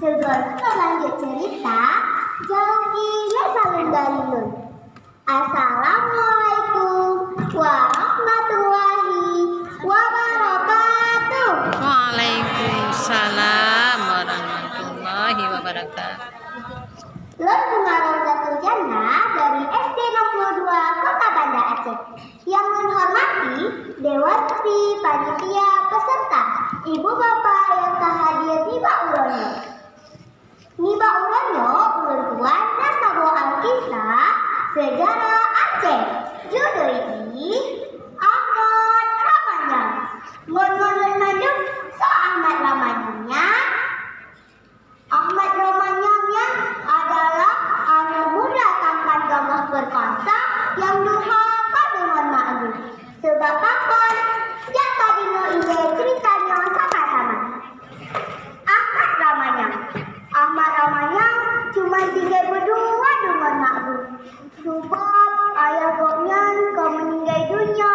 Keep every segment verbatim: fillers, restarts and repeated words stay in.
Sebelum lanjut cerita, jauh ilée salam dari lôn. Assalamualaikum warahmatullahi wabarakatuh. Waalaikumsalam warahmatullahi wabarakatuh. Lôn Bunga Rozatul Jannah dari S D enam puluh dua Kota Banda Aceh. Yang menghormati Dewan Sri Panitia Peserta, Ibu Bapak yang ka hadir nibak uroe nyoe. Nibak uroe nyoe ulôn tuan na saboh alkisah sejarah Aceh. Judul jih Ahmad Ramanyang. Ngon-ngon lôn mandum, soe Ahmad Ramanyang nyan? Ahmad Ramanyang nyan adalah aneuk muda tampan gagah perkasa nyang durhaka deungon mak geuh. Sebab pakon? Jak tadeungoe ilée ceurita nyoe sama-sama. Ahmad Ramanyang. Ahmad Ramanyang cuma tinggai beudua deungon mak geuh. Sabab ayah gobnyan ka meuninggai donya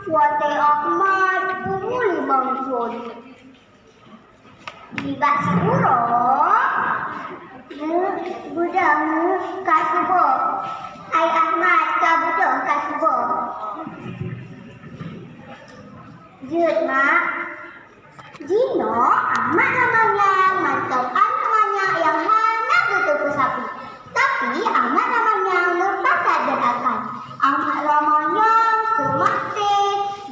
watée Ahmad umu limong thon. Nibak siuroe, beudôh ka suboh. Hai Ahmad, ka beudôh ka suboh. Jeuet, Mak. Jinoe Ahmad Ramanyang mantong aneuk manyak nyang hana geuteupeue sapeue. Tapi Ahmad Ramanyang meupakat dan akan. Ahmad Ramanyang seumah maté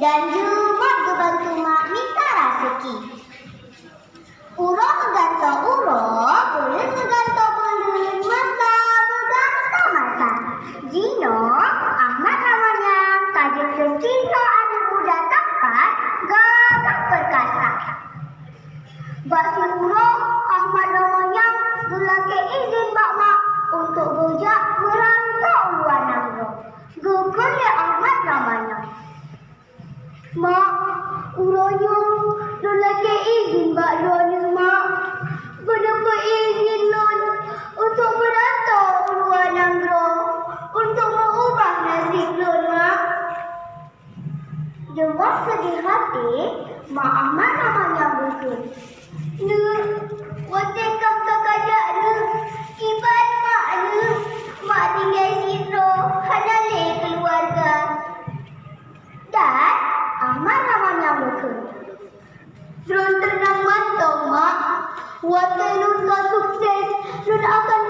dan jeuet geubantu mak mita raseuki. Uroe meugantoe uroe, buleuen meugantoe buleuen, masa meugantoe masa. Jinoe Ahmad Ramanyang ka jeuet keu sidroe aneuk muda tampan gagah perkasa. Bak siuroe Ahmad Ramanyang geulakée izin bak mak untuk geujak meurantoe u luwa nanggroe. Geukheun lé Ahmad Ramanyang, "Mak, uroe nyoe lôn lakée izin bak droeneuh, Mak. Beuneupeuizin lôn untuk meurantoe u luwa nanggroe untuk meuubah naseb lôn, Mak." Deungon seudeh até, mak Ahmad Ramanyang geukheun, "Neuk, watée kah ka kajak neuk, kiban mak neuk, mak tinggai sidroe, hana lé keuluwarga." Dan Ahmad Ramanyang geukheun, "Droe teunang mantong, Mak. Watée lôn ka sukses, lôn akan